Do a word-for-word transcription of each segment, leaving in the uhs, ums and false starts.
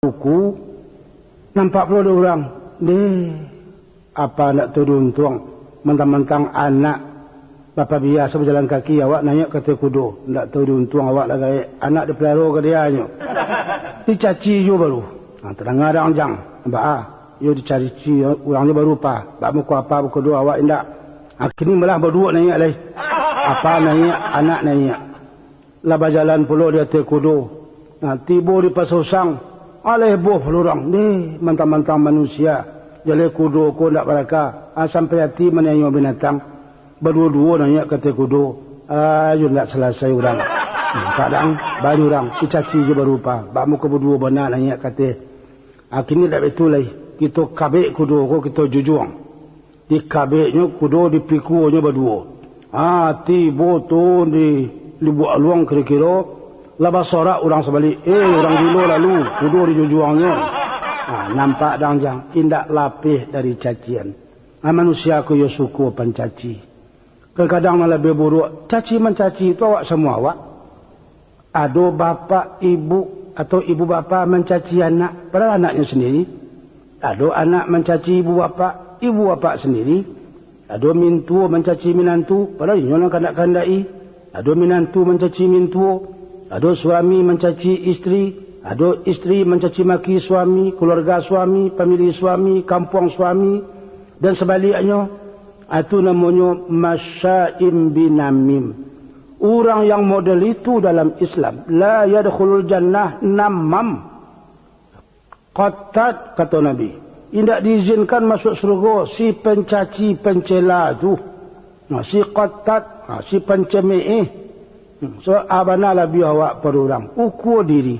buku, nampak pulo dek urang. Deh, apa ndak tahu diuntuang, mantang-mantang anak bapabiaso bajalan kaki, awak naiak ka ateh kudo, ndak tahu diuntuang awak lah gaek, anak dipeliharo ka dianyo. Dicaci juo baru. Ha, tadanga dang jang, baa, iyo dicaci urang juo baru, pa, bak muko apa, muko duo awak indak. Ha, kini malah baduo naiak lai. Apa naiak, anak naiak. Lah bajalan pulo di ateh kudo. Nah, tibo di Pasusang, aleh boh pulo urang. Deh, mantang-mantang manusia, jaleh kudo ko ndak baraka, ah, sampai ati maniayo binatang. Baduo-duo naiak ka ateh kudo. Ah, yo ndak salasai urang. Nampak dang, banyak urang, dicaci juo baru, pa, bak muko baduo bana naiak ka ateh. Ah, kini ndak baitu lai. Kito kabek kudo ko, kito jujuang. Dikabeknyo kudo, dipikuonyo baduo. Ah, tibo tu di Lubuak Aluang kiro-kiro, lah basorak urang sabalik. Eh, urang gilo lalu, kudo dijujuangnyo. Ah, nampak dang jang, indak lapeh dari cacian. Ah, manusia ko iyo suko pancaci. Kadang-kadang nan labiah buruak, caci mancaci tu awak samo awak. Ado bapak ibu atau ibu bapak mancaci anak, padahal anaknyo sandiri. Ado anak mancaci ibu bapak, ibu bapak sandiri. Ado mintuo mancaci minantu, padahal inyo nan kandak-kandaki. Ado minantu mancaci mintuo, ado suami mancaci istri, ado istri mancaci maki suami, keluarga suami, famili suami, kampuang suami, dan sabaliknyo. Itu namonyo masya'im binamim. Urang yang model itu dalam Islam, la yadkhulul jannah, namam. Qattat, kato Nabi, indak diizinkan masuak surugo si pancaci, pancela tu. Nah, si qattat, nah, si pancemeeh. Hmm, so, abana labiah awak pado urang. Ukua diri.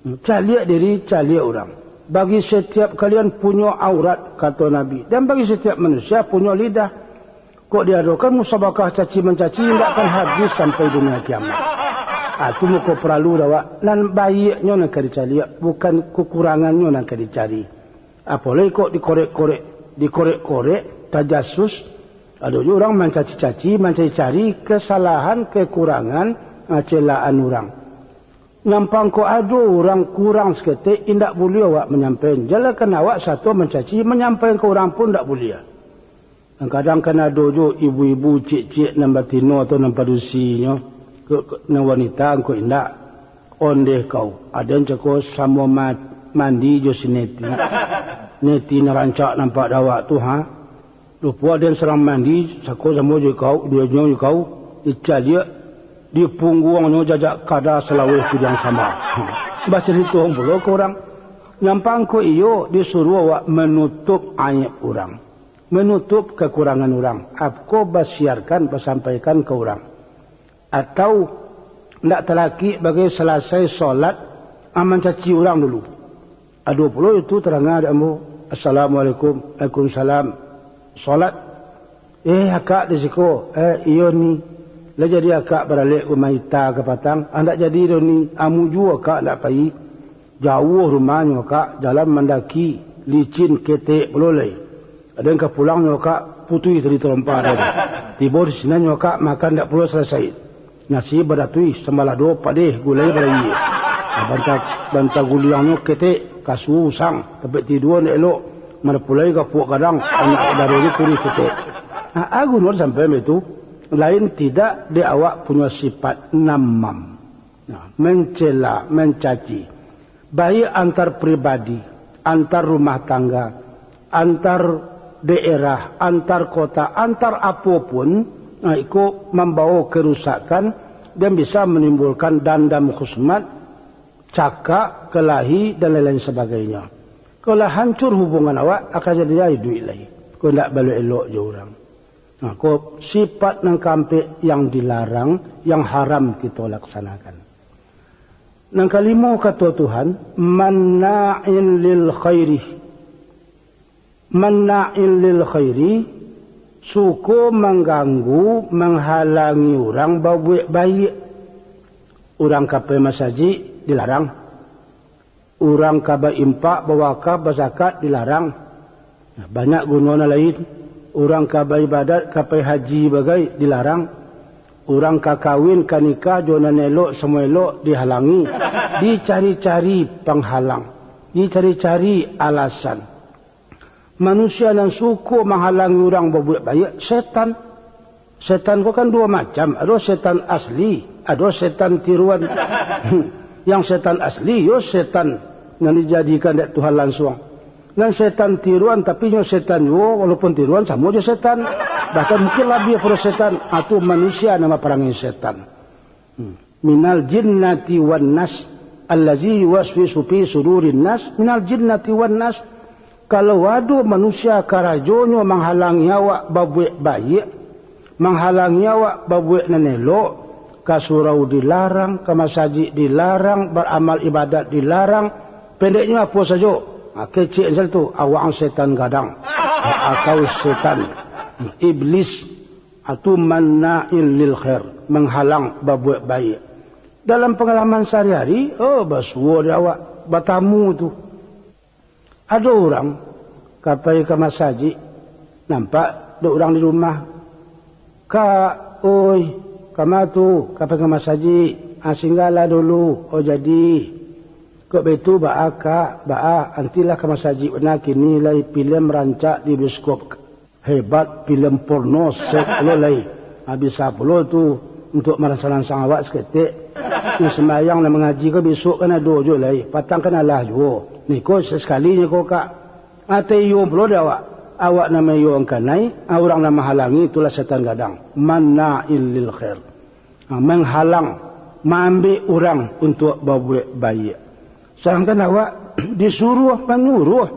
Hmm, caliak diri, caliak urang. Bagi setiap kalian punyo aurat, kato Nabi. Dan bagi setiap manusia punyo lidah. Kok diadokan musabakah caci mancaci, indak akan habis sampai dunia kiamat. Ah, tu mako paralu dek awak. Nan baiaknyo nan ka dicaliak, bukan kakurangannyo nan ka dicari. Apolai kok dikorek-korek, dikorek-korek, tajasus. Ado juo urang mancaci-caci, mancari-cari kesalahan, kekurangan, ah, celaan urang. Nyampang kok ado urang kurang saketek, indak buliah awak manyampaian. Janlah kan awak sato mancaci, manyampaian ka urang pun indak buliah. Kadang-kadang kan ado juo ibu-ibu ciek-ciek nan batino atau nan padusinyo, ke, ke, nan wanita angko indak. Ondeh kau, aden cako samo ma-, mandi jo si Neti. Neti nan rancak nampak dek awak tu, ha? Lupo aden surang mandi, cako samo jo kau, jo nyo jo kau, dicaliak, di pungguangnyo jajak kada salaweh pidiang samba. Bacarito pulo ka urang. Nyampang ko iyo disuruah awak manutup aib urang. Manutup kakurangan urang, atau basiarkan, basampaikan ka urang, atau ndak talakik bagai salasai solat, ah, mancaci urang dulu. Ado pulo itu tadanga dek ambo, "Assalamualaikum." "Waalaikumsalam." "Solat?" "Eh, akak di siko." "Eh, iyo ni." "Lah jadi akak baralek umah ita kapatang?" "Ah, ndak jadi doh ni, amu juo akak ndak pai." Jauah rumahnyo, Kak, jalan mandaki, licin, ketek pulo lai. Aden ka pulangnyo, Kak, putuih tali talompa den. Tibo di sinannyo, Kak, makan dak pulo salasai. Nasi badatuih, sambalado padeh, gulai barayie. Banta, banta guliangnyo ketek, kasua usang, tampek tidua ndak elok, mana pulai gapuak gadang, anak daronyo kurih ketek. Nah, agun sampai tu, lain tidak di awak punyo sifat namam. Nah, mencela, mencaci. Baik antar pribadi, antar rumah tangga, antar daerah, antar kota, antar apo pun, nah, iko mambawa kerusakan dan bisa menimbulkan dandam khusmat, cakak, kelahi, dan lain-lain sebagainya. Kalau lah hancur hubungan awak, akan jadi iduik lai. Kau ndak balok elok jo urang. Nah, ko sifat nan kaampek yang dilarang, yang haram kito laksanakan. Nan kalimo kato Tuhan, "Manna'in lil khairi." Manna'in lil khairi, suko mangganggu, manghalangi urang babuek baiak. Urang ka pai masajik, dilarang. Urang ka baimpak, bawakaf, bazakat, dilarang. Banyak guno nan lain. Urang ka baibadat, ka pai haji bagai, dilarang. Urang ka kawin, ka nikah, jo nan elok, samo elok, dihalangi. Dicari-cari panghalang. Dicari-cari alasan. Manusia nan suko manghalangi urang babuek baiak, setan. Setan ko kan duo macam, ado setan asli, ado setan tiruan. Yang setan asli, yo setan nan dijadikan dek Tuhan lansuang. Nan setan tiruan, tapi nyo setan juo, walaupun tiruan samo jo setan. Bahkan mungkin labiah pado setan, atu manusia nan maparangi setan. Hmm. Minal jinnati wan nas, allazi yuwaswisu fi sudurin nas, minal jinnati wan nas. Kalau ado manusia karajonyo manghalangi awak babuek baiak, manghalangi awak babuek nan elok, ka surau dilarang, ka masajik dilarang, baramal ibadat dilarang, pendeknyo apo sajo, ha, kecek misal tu, awak setan gadang, atau setan, iblis, atau manna'in lil khair, manghalang babuek baiak. Dalam pangalaman sahari-hari, oh, basuo di awak, batamu tu. Ado urang ka pai ka masajik, nampak dek urang di rumah, "Kak, oi, kama tu ka pai ka masajik? Ah, singgahlah dulu, oh jadi." "Kok baitu baa, Kak, baa, antilah ka masajik bana kini lai pilem rancak di bioskop." Hebat, pilem porno, seks pulo lai. Ha, bisa pulo tu untuak maransang-ransang awak saketek. Nan sumbayang, nan mangaji ko bisuak kan ado juo lai, patang kan alah juo. Niko sasakalinyo ko, Kak. Ateh iyo pulo dek awak. Awak nan maiyo angkanai, ha, urang nan mahalangi, itulah setan gadang. Manna'il lil khair. Ha, manghalang, maambek urang untuak babuek baiak. Sadangkan awak disuruah, manyuruah,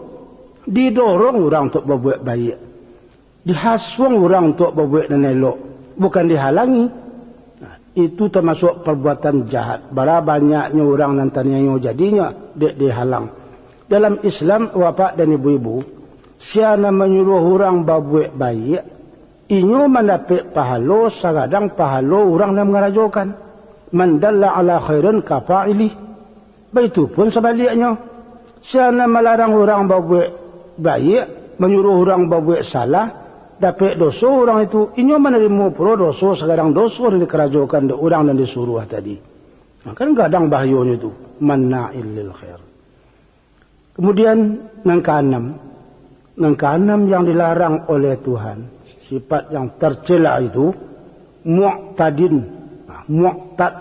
didorong urang untuak babuek baiak. Dihasuang urang untuak babuek nan elok, bukan dihalangi. Nah, itu tamasuak parbuatan jahat. Bara banyaknyo urang nan taniayo jadinyo dek dihalang. Dalam Islam, bapak dan ibu-ibu, sia nan manyuruah urang babuek baiak, inyo mandapek pahalo sagadang pahalo urang nan mangarajokan. Man dalla ala khairin ka fa'ilih. Baitu pun sabaliaknyo, sia nan malarang urang babuek baiak, manyuruah urang babuek salah, dapek doso urang itu, inyo manarimo pulo doso sagadang doso nan dikarajokan dek urang nan disuruah tadi. Nah, kan gadang bahayonyo tu, manna'il lil khair. Kemudian nan kaanam, nan kaanam yang dilarang oleh Tuhan, sifat yang tercela itu, mu'tadin, nah, mu'tad,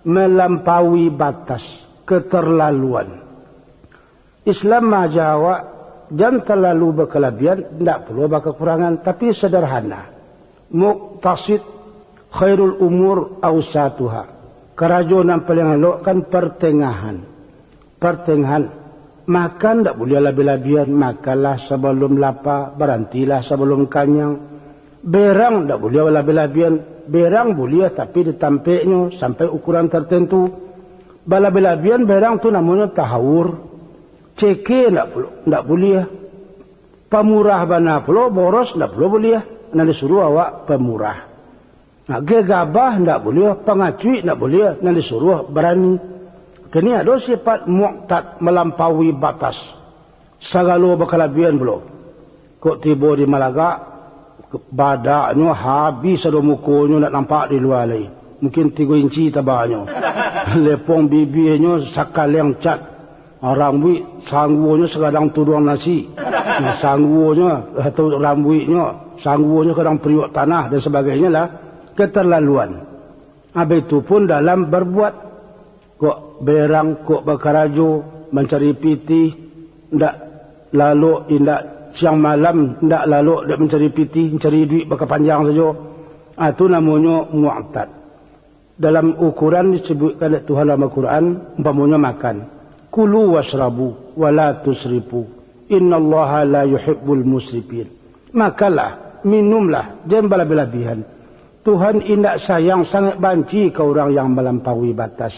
melampaui batas, keterlaluan. Islam maaja awak, jan talalu bakalabihan, ndak pulo bakakurangan, tapi sederhana. Muqtasid, khairul umur ausatuha. Karajo nan paliang elok kan pertengahan. Pertengahan. Makan ndak buliah labiah-labiahan, makanlah sabalum lapa, barantilah sabalum kanyang. Berang ndak buliah labiah-labiahan, berang buliah tapi di tampeknyo sampai ukuran tertentu. Balabiah-labiahan berang tu namonyo tahawur. Ceke ndak pulo, ndak buliah. Pamurah bana pulo, boros ndak pulo buliah. Nan disuruah awak pamurah. Nah, gegabah ndak buliah, pangacuik ndak buliah, nan disuruah barani. Kini ado sifat mu'tad, malampaui batas. Sagalo bakalabihan pulo. Kok tibo di Malagak, badaknyo habih sado mukonyo, ndak nampak di lua lai. Mungkin tigo inci tabanyo. Lepong bibianyo sakaleng cat. Ah, rambuik sangguonyo sagadang tuduang nasi. Nah, sangguonyo, atau rambuiknyo, sangguonyo sagadang periuk tanah, dan sabagainyo lah. Keterlaluan. Abih tu pun dalam berbuat. Kok berang, kok bakarajo, mancari pitih, ndak lalok, indak siang malam, ndak lalok dek mancari pitih, mancari duit bakapanjang sajo. Ah, tu namonyo mu'tad. Dalam ukuran disebutkan dek Tuhan dalam Al-Quran, umpamonyo makan. "Kulu wasrabu, wala tusrifu. Innallaha la yuhibbul musrifin." Makanlah, minumlah, jan balabiah-labiahan. Tuhan indak sayang, sangaik banci ka urang yang malampaui batas.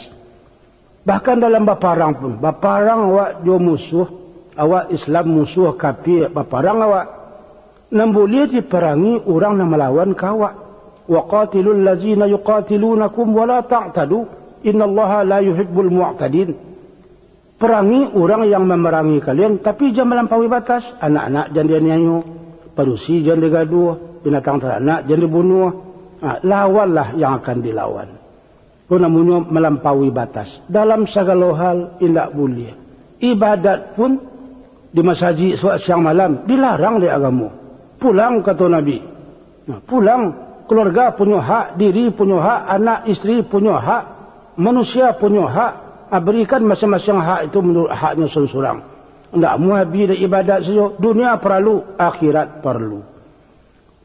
Bahkan dalam baparang pun, baparang awak jo musuah, awak Islam musuah kapia, baparang awak. Nan buliah diparangi urang nan malawan ka awak. "Wa qatilul lazina yuqatilunakum wa la ta'tadu, innallaha la yuhibbul mu'tadin." Parangi urang yang mamarangi kalian, tapi jan malampaui batas. Anak-anak jan dianiayo, padusi jan digaduah, binatang taranak jan dibunuah. Ha, lawanlah yang akan dilawan. Ko namonyo malampaui batas. Dalam sagalo hal indak buliah. Ibadat pun di masajik sa-, siang malam dilarang dek agamo. Pulang, kato Nabi. Nah, pulang, keluarga punyo hak, diri punyo hak, anak isteri punyo hak, manusia punyo hak. Ah, berikan masing-masing hak itu menurut haknyo surang-surang. Ndak amuah bi dek ibadat sajo, dunia paralu, akhirat paralu.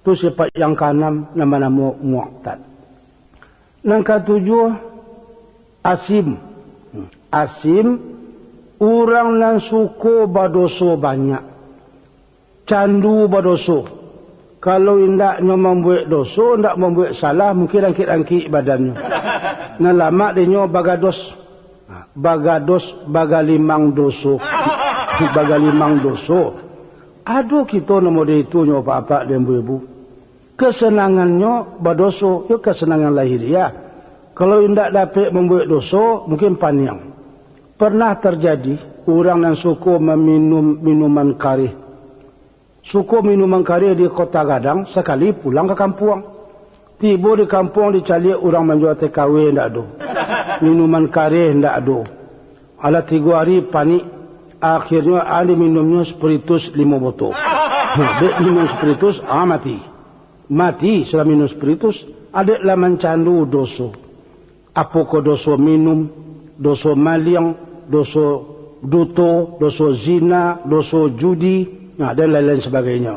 Tu sifat yang kaanam, namo-namo mu'tad. Nan katujuah, asim. Asim, urang nan suko badoso banyak. Candu badoso. Kalau indak nyo mambuek doso, indak mambuek salah, mungkin rangkik-rangkik badannyo. Nan lamak dinyo bagados. Bagados, bagalimang doso. Bagalimang doso. Ado kito nan model itu nyo, apak-apak dan ibu-ibu. Kesenangannyo badoso, yo kesenangan lahiriah. Kalau indak dapek mambuek doso, mungkin paniang. Pernah terjadi, urang nan suko maminum minuman kareh. Suko minuman kareh di Kota Gadang, sakali pulang ka kampuang. Tibo di kampuang, dicaliak urang manjua T K W, indak ado. Minuman kareh indak ado. Alah tigo ari panik, akhirnyo a diminumnyo spiritus limo botol. Nah, dek minum spiritus, ah, mati. Mati sudah minum spiritus, adek lah mancandu doso. Apokoh doso minum, doso maliang, doso duto, doso zina, doso judi, nah, dan lain-lain sabagainyo.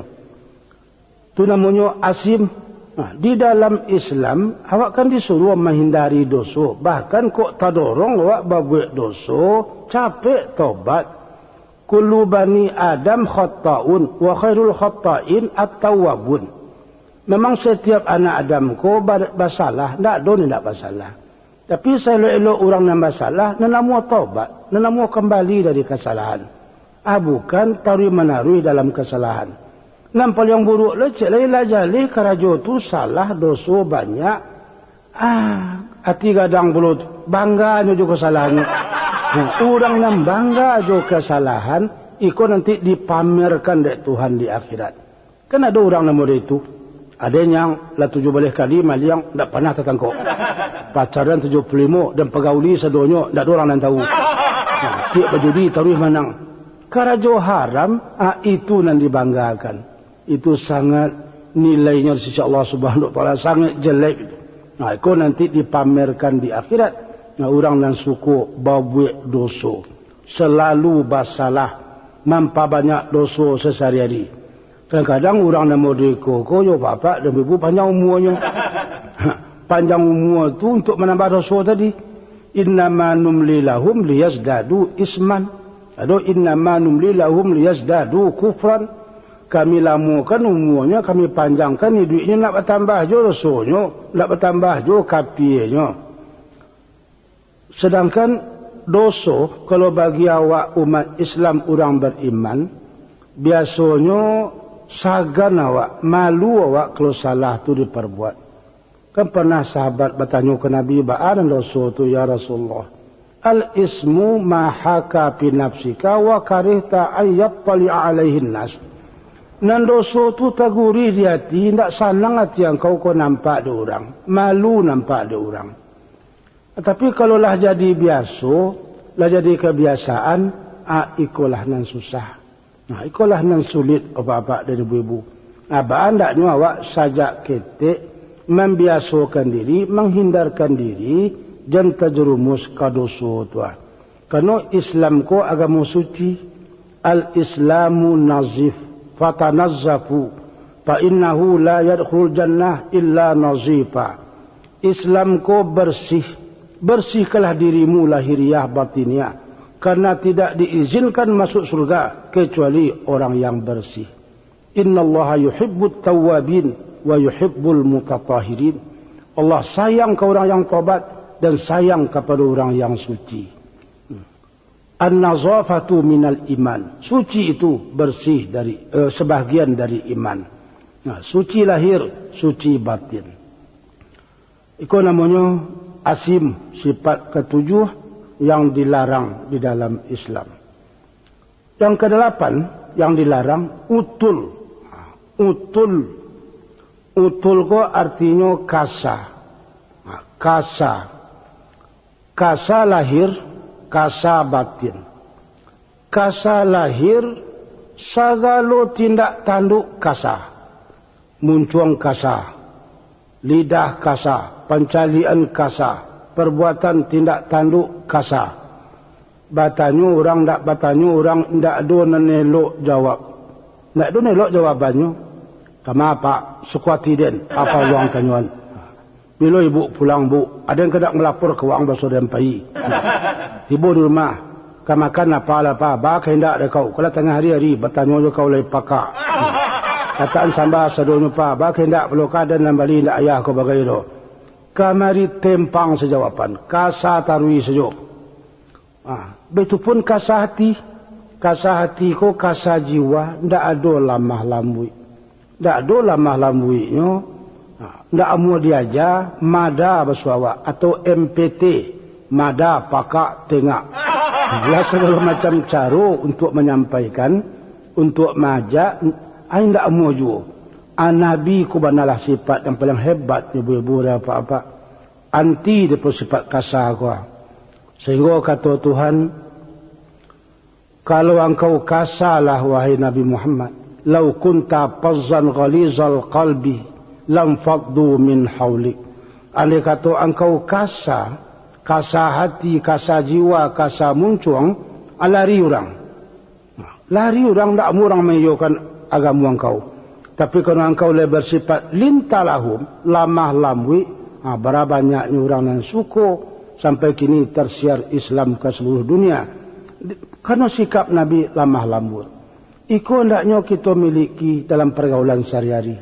Tu namonyo asim. Nah, di dalam Islam, awak kan disuruah mahindari doso, bahkan kok tadorong awak babuek doso, capek tobat. Kullu bani Adam khatta'un, wa khairul khatta'in at-tawwabun. Memang setiap anak Adam ko ba-, basalah, ndak ado nan ndak basalah. Tapi saelok-elok urang nan basalah, nan namuah tobat, nan namuah kambali dari kasalahan. Ah, bukan taruih-manaruih dalam kasalahan. Nan paliang buruak lai, cek lai, lah jaleh karajo tu salah, doso banyak. Ah, ati gadang pulo tu, bangganyo jo kasalahannyo. Nah, urang nan bangga jo kasalahan, iko nanti dipamerkan dek Tuhan di akhirat. Kan ado urang nan model itu. Ado nan lah tujuah baleh kali maliang, ndak panah tatangkok. Pacaran tujuah puluah limo dan pagauli sadonyo, ndak ado urang nan tahu. Nah, tiok bajudi taruih manang. Karajo haram, ah, itu nan dibanggakan. Itu sangat nilainyo di sisi Allah Subhanahu wa Taala, sangat jelek itu. Nah, iko nanti dipamerkan di akhirat. Nah, urang nan suko babuek doso, selalu basalah, mampabanyak doso sasahari-hari. Kadang-kadang urang nan model iko ko, yo, apak-apak dan ibu, panjang umuanyo. Panjang umua tu untuk manambah doso tadi. Innama numli lahum liyazdadu isman. Ado, innama numli lahum liyazdadu kufran. Kami lamokan umuanyo, kami panjangkan iduiknyo, nak batambah jo dosonyo, nak batambah jo kapienyo. Sedangkan doso, kalau bagi awak umat Islam urang bariman, biasonyo sagan awak, malu awak kalau salah tu dipabuek. Kan pernah sahabat batanyo ka Nabi, "Baa nan doso tu, ya Rasulullah?" "Al-ismu ma haka fi nafsika wa karihta an yattali'a alaihin nas." Nan doso tu tagurih di ati, indak sanang ati angkau ko nampak dek urang, malu nampak dek urang. Tapi kalau lah jadi biaso, lah jadi kabiasaan, ah, ikolah nan susah. Nah, ikolah nan sulit, apak-apak dan ibu-ibu. Nah, baa andaknyo awak sajak ketek mambiasokan diri, manghindarkan diri, jan tajerumus ka doso tu, ah. Karano Islam ko agamo suci. Al-Islamu nazif, fatanazzafu, fa innahu la yadkhulul jannah illa nazifa. Islam ko bersih, bersihkanlah dirimu lahiriah batiniah, karena tidak diizinkan masuk surga kecuali orang yang bersih. Innallaha yuhibbut tawwabin wa yuhibbul mutatahhirin. Allah sayang ka urang yang tobat dan sayang kapada urang yang suci. An-nazafatu minal iman. Suci itu bersih dari, eh, sebahagian dari iman. Nah, suci lahir, suci batin. Iko namonyo asim, sifat katujuah yang dilarang di dalam Islam. Yang kedelapan yang dilarang, utul. Utul. Utul ko artinyo kasa. Nah, kasa. Kasa lahir, kasa batin. Kasa lahir, sagalo tindak tanduk kasa. Muncuang kasa, lidah kasa, pancaliakan kasa, parbuatan tindak tanduk kasa. Batanyo urang, ndak batanyo urang, ndak ado nan elok jawab. Ndak ado nan elok jawabannyo. Kama, Pak, suko ati den, apo urang tanyoan. Bilo ibuk pulang, Buk? Ado nan ka ndak malapor ka waang baso den pai. Tibo di rumah, ka makan apo lah, Pa? Ba kahandak dek kau, kalau tangah ari-ari, batanyo jo kau lai pakak. Kataan samba sadonyo, Pa, ba kahandak pulo ka den nan bali, indak ayah kau bagai doh. Kamari tempang sajawaban, kasa taruih sajo. Ah, baitu pun kasa hati. Kasa hati ko kasa jiwa, ndak ado lamah lambuik. Ndak ado lamah lambuiknyo, ah, ndak amuah diaja, mada basuo awak, atau M P T, mada pakak tengak. Lah sagalo macam caro untuak manyampaikan, untuak maajak, ai ndak amuah juo. Ah, Nabi ko banalah sipat yang paling hebat, ibu-ibu dan apak-apak. Anti daripada sipat kasa ko. Sahinggo kato Tuhan, "Kalau angkau kasalah, wahai Nabi Muhammad, lau kunta fazzan ghalizal qalbi lam faddu min haulik." Andai kato angkau kasa, kasa hati, kasa jiwa, kasa muncuang, ah, lari urang. Lari urang, ndak amuah urang maiyokan agamo angkau. Tapi, kalau angkau lai basipat linta lahum, lamah lambuik, ha, bara banyaknyo urang nan suko sampai kini tarsiar Islam ka saluruah dunia. Di-, karano sikap Nabi lamah lambuik. Iko andaknyo kito miliki dalam pargaulan sahari-hari.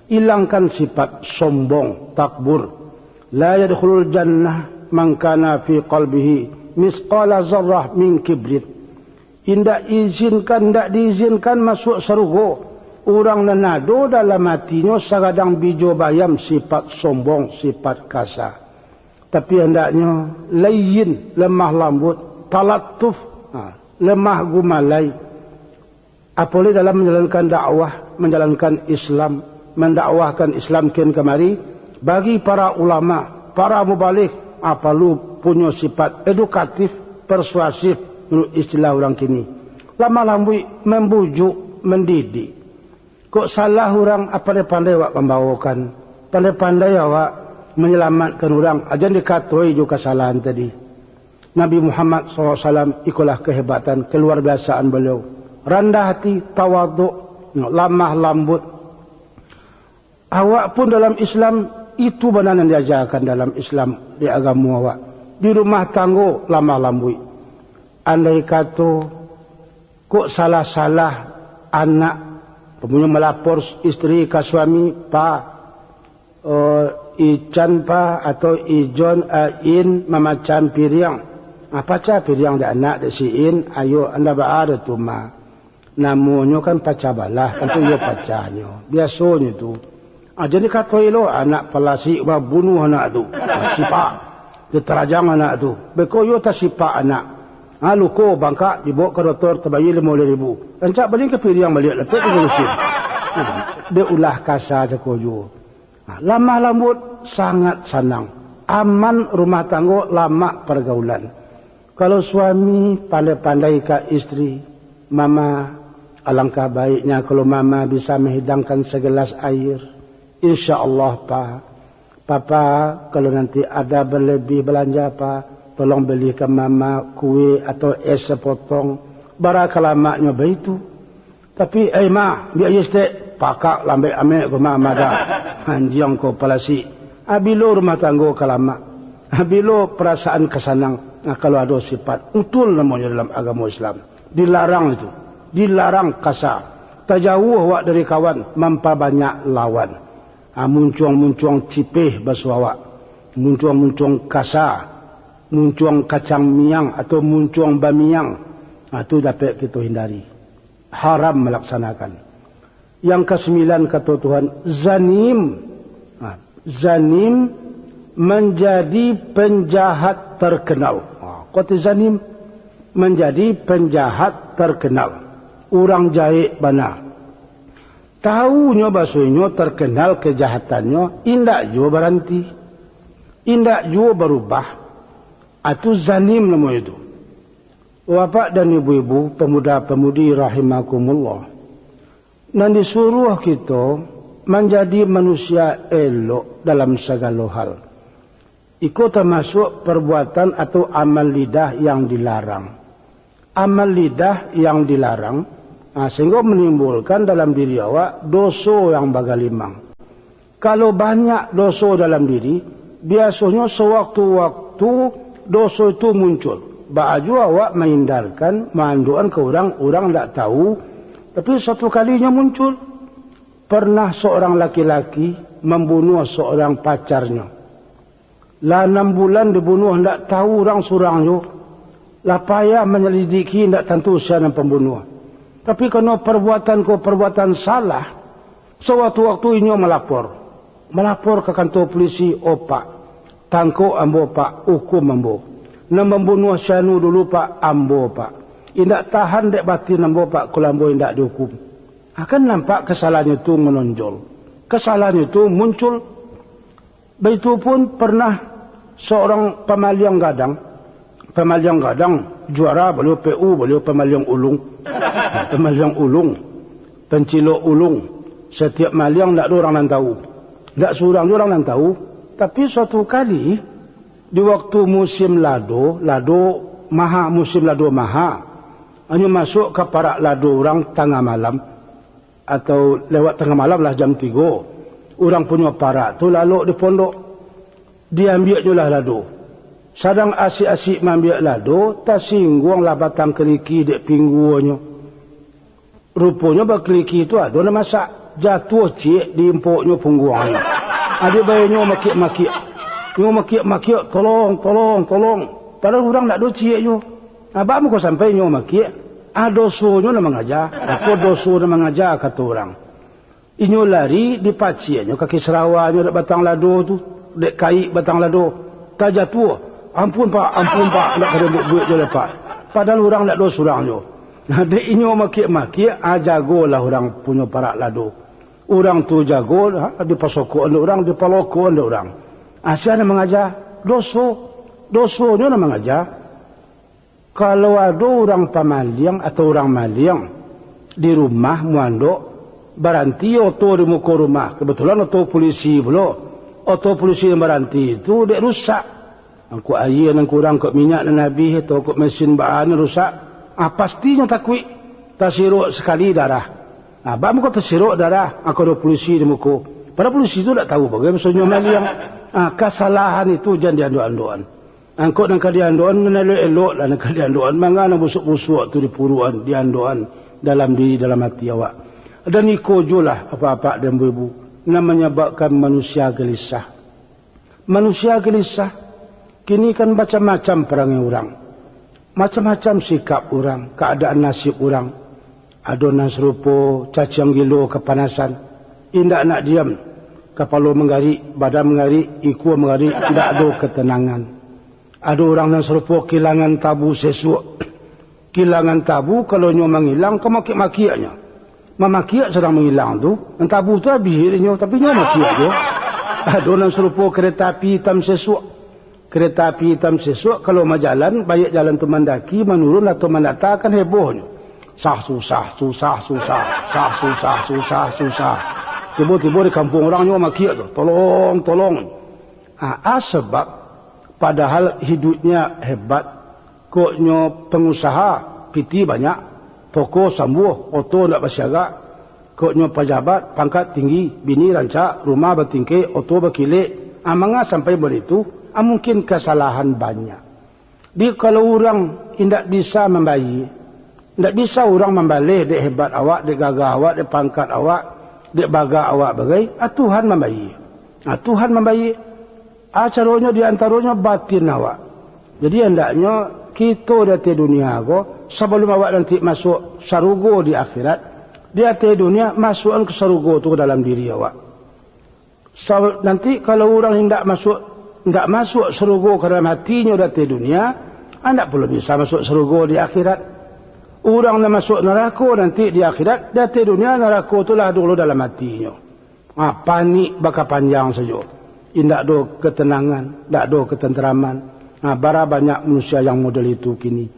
Ilangkan sipat sombong, takbur. "La yadkhulul jannah man kana fi qalbihi misqala zarrah min kibrin." Indak izinkan, indak diizinkan masuak sarugo urang nan ado dalam atinyo sagadang bijo bayam sipat sombong, sipat kasa. Tapi andaknyo layyin, lamah lambuik, talattuf, ha, lamah gumalai. Apolai dalam manjalankan dakwah, manjalankan Islam, mandakwahkan Islam kian kamari, bagi para ulama, para mubalig, ah, paralu punyo sipat edukatif, persuasif, menurut istilah urang kini. Lamah lambuik, mambujuk, mandidik. Kok salah urang, ah, pandai-pandai awak mambaokan, pandai-pandai awak manyalamatkan urang, ah, jan dikatoi jo kasalahan tadi. Nabi Muhammad sallallahu alaihi wasallam, ikolah kehebatan, keluar biasaan beliau. Randah hati, tawaduk, lamah lambut. Awak pun dalam Islam, itu bana nan diajakan dalam Islam, di agamo awak. Di rumah tanggo, lamah lambuik. Andai kato, kok salah-salah anak, pamunyo malapor isteri ka suami, "Pa, eh, Ican, Pa, atau Ijon, eh, In, mamacah piriang." "Ah, pacah piriang dek anak, dek si In, ayo, anda baa tu, Ma?" Namonyo kan pacah balah, kan tu iyo pacahnyo. Biasonyo tu. Ah, jadi kato ilo, anak palasik babunuh anak tu. Ah, sipak. Ditarajang anak tu. Beko iyo tasipak anak. Ah, luko bangkak, dibaok ka dotor, tabayia limo baleh ribu. Rancak balian ka piriang baliak, lah, tek ka lusin. Ah, dek ulah kasa cako juo. Ah, lamah lambut, sangat sanang. Aman rumah tanggo, lamak pargaulan. Kalau suami pandai-pandai ka isteri, "Mama, alangkah baiknya kalau Mama bisa menghidangkan segelas air. Insya Allah, Pa. Papa, kalau nanti ada berlebih belanja, Pa, tolong belikan Mama kue atau es sepotong. Bara ka lamaknyo baitu." Tapi, "Eh, Ma, ambiak aia saketek." Pakak lambek amek ko, Ma, mada. Anjiang ko palasik. Ah, bilo rumah tanggo ka lamak? Ah, bilo parasaan ka sanang? Nah, kalau ado sifat utul namonyo dalam agamo Islam. Dilarang itu. Dilarang kasa. Tajauah awak dari kawan, mampabanyak lawan. Ah, muncuang-muncuang cipeh baso awak. Muncuang-muncuang kasa. Muncuang kacang miang atau muncuang bamiang. Ah, tu dapek kito hindari. Haram melaksanakan. Yang kasambilan, kato Tuhan, zanim. Ha, zanim manjadi penjahat terkenal. Ha, kata zanim manjadi penjahat terkenal. Urang jahek bana. Tahunyo basonyo terkenal kejahatannyo, indak juo baranti. Indak juo barubah. Atu zanim namonyo tu. Bapak dan ibu-ibu, pemuda-pemudi rahimakumullah. Nan disuruah kito manjadi manusia elok dalam sagalo hal. Iko tamasuak perbuatan atau amal lidah yang dilarang. Amal lidah yang dilarang, ah, sehingga menimbulkan dalam diri awak doso yang bagalimang. Kalau banyak doso dalam diri, biasonyo sawaktu-waktu doso itu muncul. Baa juo awak mahindarkan, maanduakan ka urang, urang ndak tahu, tapi suatu kali inyo muncul. Pernah seorang laki-laki mambunuah seorang pacarnyo. Lah anam bulan dibunuah, ndak tahu urang surang juo. Lah payah manyalidiki, ndak tantu sia nan pambunuah. Tapi karano parbuatan ko parbuatan salah, sawaktu-waktu inyo malapor. Malapor ka kantua pulisi, "O Pak, tangkok ambo, Pak, ukum ambo. Nan mambunuah si anu dulu, Pak, ambo, Pak. Indak tahan dek batin ambo, Pak, kalau ambo indak diukum." Akan nampak kasalahannyo tu manonjol. Kasalahannyo tu muncul. Baitu pun pernah seorang pamaliang gadang, pamaliang gadang, juara baliau, P U baliau, pamaliang ulung, pamaliang ulung, pancilok ulung. Satiap maliang ndak ado urang nan tahu, ndak surang juo urang nan tahu. Tapi suatu kali, di waktu musim lado, lado maha, musim lado maha, hanyo masuak ka parak lado urang tangah malam, atau lewat tangah malam lah, jam tigo, urang punyo parak tu lalok di pondok, diambiaknyo lah lado. Sadang asik-asik maambiak lado, tasingguanglah batang kaliki dek pingguanyo. Ruponyo bakiliki tu ado nan masak, jatuah ciek di impoknyo pungguangnyo. Adik bae nyo makiak-makiak. Nyo makiak-makiak, "Tolong, tolong, tolong." Padahal urang ndak ado ciek juo. Abak muko sampai nyo makiak, ah, dosonyo nan mangaja. Apo doso nan mangaja, kato urang. Inyo lari, dipaciaknyo kaki sarawanyo dek batang lado tu, dek kaik batang lado. Tajatuah. "Ampun, Pak, ampun, Pak, ndak ka diambiak buek juo lai, Pak." Padahal urang ndak ado surang juo. Nah, dek inyo makiak-makiak, ah, jagolah urang punyo parak lado. Urang tu jago, ha, dipasokokan dek urang, dipalokokan dek urang. Ah, sia nan mangaja? Doso. Dosonyo nan mangaja. Kalau ado urang pamaliang atau urang maliang di rumah muandok, baranti oto di muko rumah, kebetulan oto pulisi pulo, oto pulisi nan baranti tu dek rusak. Angkok aia nan kurang, angkok minyak nan abih, atau angkok mesin baa nan rusak, ah, pastinyo takuik, tasirok sakali darah. Ah, baa mangko tasirok darah, ah, angkok ado pulisi di muko. Padahal pulisi tu ndak tahu bagai maksudnyo maliang. Ah, kasalahan itu jan diandok-andokan. Angkok nan ka diandok-an, nan elok-elok lah nan ka diandok-an. Manga nan busuak-busuak tu dipuruak-an, diandok-an dalam diri, dalam ati awak. Dan iko juolah, apak-apak dan ibu-ibu, nan manyababkan manusia galisah. Manusia galisah, kini kan macam-macam parangai urang. Macam-macam sikap urang, kaadaan nasib urang. Ado nan sarupo caciang gilo kapanasan, indak nak diam. Kapalo manggarik, badan manggarik, ikua manggarik, indak ado katanangan. Ado urang nan sarupo kilangan tabu sesuak. Kilangan tabu, kalau nyo mangilang, ka makiak-makiaknyo. Mamakiak sadang mangilang tu, nan tabu tu abih dek nyo, tapi nyo makiak juo. Ado nan sarupo kareta api itam sesuak. Kareta api itam sesuak, kalau majalan, baiak jalan tu mandaki, manurun, atau mandata, kan hebohnyo. Sah, susah, susah, susah, sah, susah, susah, susah. Tibo-tibo di kampuang urang nyo makiak tu, "Tolong, tolong." Ah, ah, sabab, padahal hiduiknyo hebat, kok nyo pangusaha, piti banyak, toko sambuah, oto ndak basiagak, kok nyo pajabat, pangkat tinggi, bini rancak, rumah batingkek, oto bakilek, ah, manga sampai baitu, ah, mungkin kasalahan banyak. Di, kalau urang indak bisa mambayie, indak bisa urang mambaleh dek hebat awak, dek gagah awak, dek pangkat awak, dek bagak awak bagai, ah, Tuhan mambayie. Ah, Tuhan mambayie. Ah, caronyo di antaronyo batin awak. Jadi, andaknyo kito di ateh dunia ko, sabalum awak nanti masuak sarugo di akhirat, di ateh dunia, masuakan ka sarugo tu ka dalam diri awak. Sa-, nanti kalau urang indak masuak, indak masuak sarugo ka dalam hatinyo di ateh dunia, indak pulo bisa masuak sarugo di akhirat. Urang nan masuak narako nanti di akhirat, di ateh dunia narako tu lah dulu dalam hatinyo. Ha, panik bakapanjang sajo. Indak ado katanangan, indak ado katantaraman. Ha, bara banyak manusia yang model itu kini.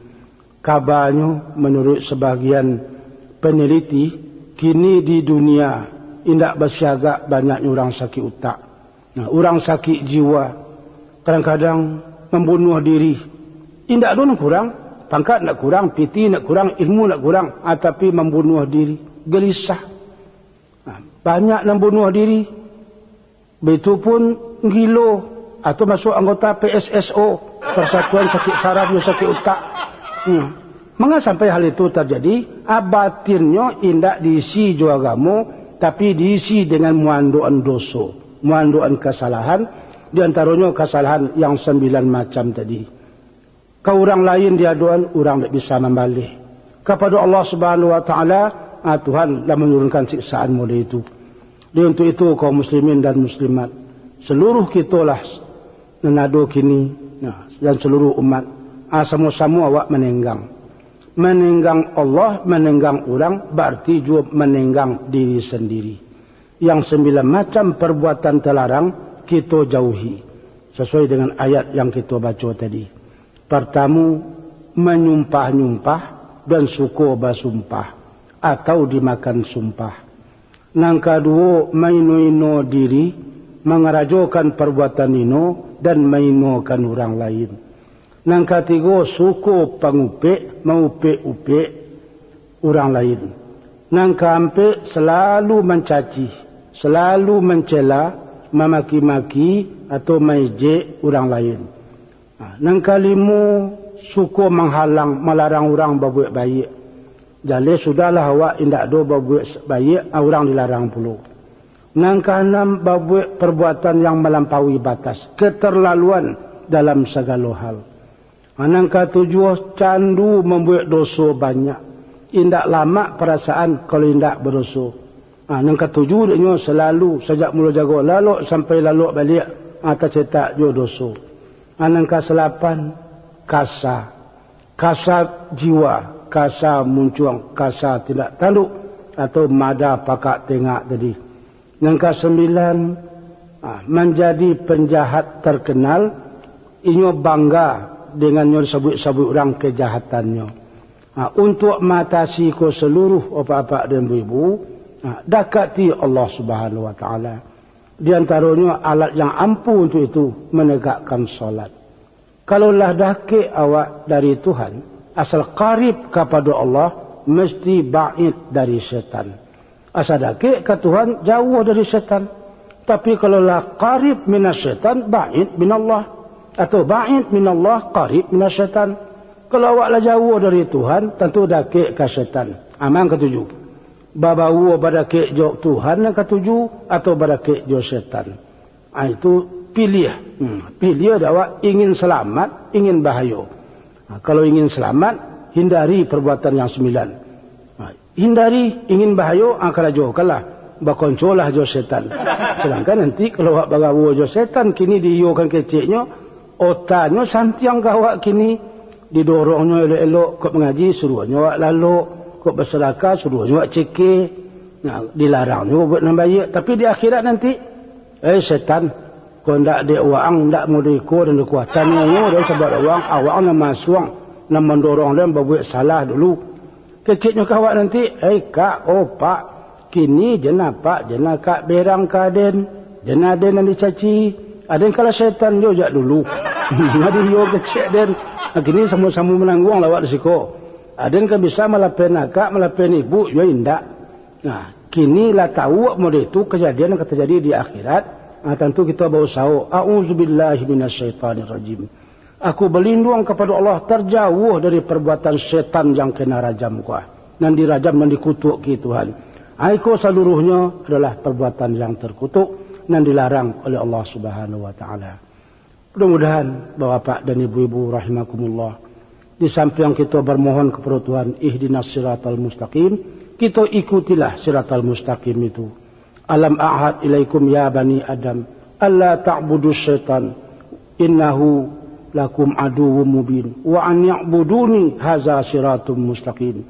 Kabanyo, manuruik sabagian panaliti, kini di dunia indak basiagak banyaknyo urang sakik utak. Nah, urang sakik jiwa, kadang-kadang mambunuah diri. Indak ado nan kurang, pangkat indak kurang, pitih indak kurang, ilmu indak kurang, ah, tapi mambunuah diri, galisah. Nah, banyak nan bunuah diri. Baitu pun gilo, atau masuak anggota P S S O, Persatuan Sakik Saraf jo Sakik Utak. Hmm. Manga sampai hal itu tarjadi? Ah, batinnyo indak diisi jo agamo, tapi diisi dengan muandokan doso, muandokan kasalahan, di antaronyo kasalahan yang sambilan macam tadi. Ka urang lain diadokan, urang indak bisa mambaleh. Kapado Allah Subhanahu wa Ta'ala, ah, Tuhan lah manurunkan siksaan model itu. Jadi, untuk itu, kaum muslimin dan muslimat, saluruh kitolah nan ado kini, nah, dan saluruh umat, ah, samo-samo awak manenggang. Manenggang Allah, manenggang urang, bararti juo manenggang diri sandiri. Yang sambilan macam parbuatan talarang, kito jauhi, sasuai dengan ayat yang kito baco tadi. Partamu, manyumpah-nyumpah dan suko basumpah, atau dimakan sumpah. Nan kaduo, maino-ino diri, mangarajokan parbuatan ino, dan mainokan urang lain. Nan katigo, suko pangupek, maupek-upek urang lain. Nan kaampek, salalu mancaci, salalu mancela, mamaki-maki, atau maejek urang lain. Nah, nan kalimo, suko manghalang, malarang urang babuek baiak. Jaleh sudahlah awak indak ado babuek baiak, ah, urang dilarang pulo. Nan kaanam, babuek parbuatan yang malampaui batas, keterlaluan dalam sagalo hal. Ah, nan katujuah, candu mambuek doso banyak. Indak lamak parasaan kalau indak badoso. Ah, nan katuju dek nyo salalu, sajak mulo jago lalok sampai lalok baliak, ah, tacetak jo doso. Ah, nan kasalapan, kasa. Kasa jiwa, kasa muncuang, kasa tindak tanduk, atau mada pakak tengak tadi. Nan kasambilan, ah, manjadi panjahat tarkenal, inyo bangga dengan nyo disabuik-sabuik urang kajahatannyo. Ah, untuak maatasi ko saluruh, apak-apak dan ibu-ibu, ah, dakati Allah Subhanahu wa Ta'ala. Di antaronyo alat yang ampuh untuak itu, manegakkan salat. Kalau lah dakek awak dari Tuhan, asal karib kapado Allah, mesti baid dari setan. Asa dakek ka Tuhan, jauah dari setan. Tapi, kalau lah qarib minas syaitan, ba'id minallah. Atau ba'id minallah, qarib minas syaitan. Kalau awak lah jauah dari Tuhan, tantu dakek ka setan. Aman katuju. Babaua badakek jo Tuhan nan katuju, atau badakek jo setan. Ah, itu piliah. Hmm, piliah dek awak ingin salamat, ingin bahayo. Ah, kalau ingin salamat, hindari perbuatan yang sembilan. Ah, hindari, ingin bahayo, ah, karajokanlah, bakoncolah jo setan. Sedangkan nanti kalau awak bagaua jo setan, kini diiyokan keceknyo, otanyo santiang ka awak kini, didorongnyo elok-elok, kok mangaji, suruahnyo awak lalok, kok basadakah, suruahnyo awak ceke, nah, dilarangnyo buat nan baiak. Tapi di akhirat nanti, eh, setan, kok ndak dek waang, ndak model iko dan kekuatan nyo, dan sabab waang, awak nan masuang, nan mandorong den babuat salah dulu. Keceknyo ka awak nanti, "Eh, Kak, oh, Pak, kini jan Apak, jan Akak berang ka aden, jan aden nan dicaci, aden kalah setan jo jak dulu." Jadi iyo kecek den, nah, kini samo-samo manangguang lah awak di siko. Aden ka bisa malapehkan Akak, malapehkan Ibu, yo indak. Nah, kini lah tahu awak model itu kajadian nan ka tajadi di akhirat, nah, tantu kito bausaho. A'udzubillahi minasyaitonirrajim. Aku balinduang kapado Allah, tarjauah dari parbuatan setan yang kena rajam ko, nan dirajam, nan dikutuakan Tuhan. Ai ko saluruhnyo adalah parbuatan yang tarkutuk, nan dilarang oleh Allah Subhanahu wa Ta'ala. Mudah-mudahan, Bapak dan Ibu-ibu rahimakumullah, di sampiang kito bamohon kapado Tuhan, ihdinas siratal mustaqim, kito ikutilah siratal mustaqim itu. Alam a'had ilaikum ya bani Adam, alla ta'budus syaitan, innahu lakum aduwwum mubin, wa an ya'buduni haza siratum mustaqim.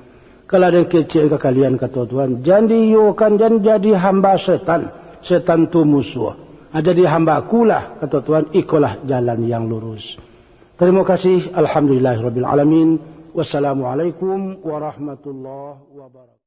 Kalau aden kecek ka kalian, kato Tuhan, jan diiyokan, jan jadi hamba setan, setan tu musuah. Ha, jadi hamba-Ku lah, kato Tuhan, ikolah jalan yang lurus. Tarimo kasih, alhamdulillahirabbil alamin. Wassalamualaikum warahmatullahi wabarakatuh.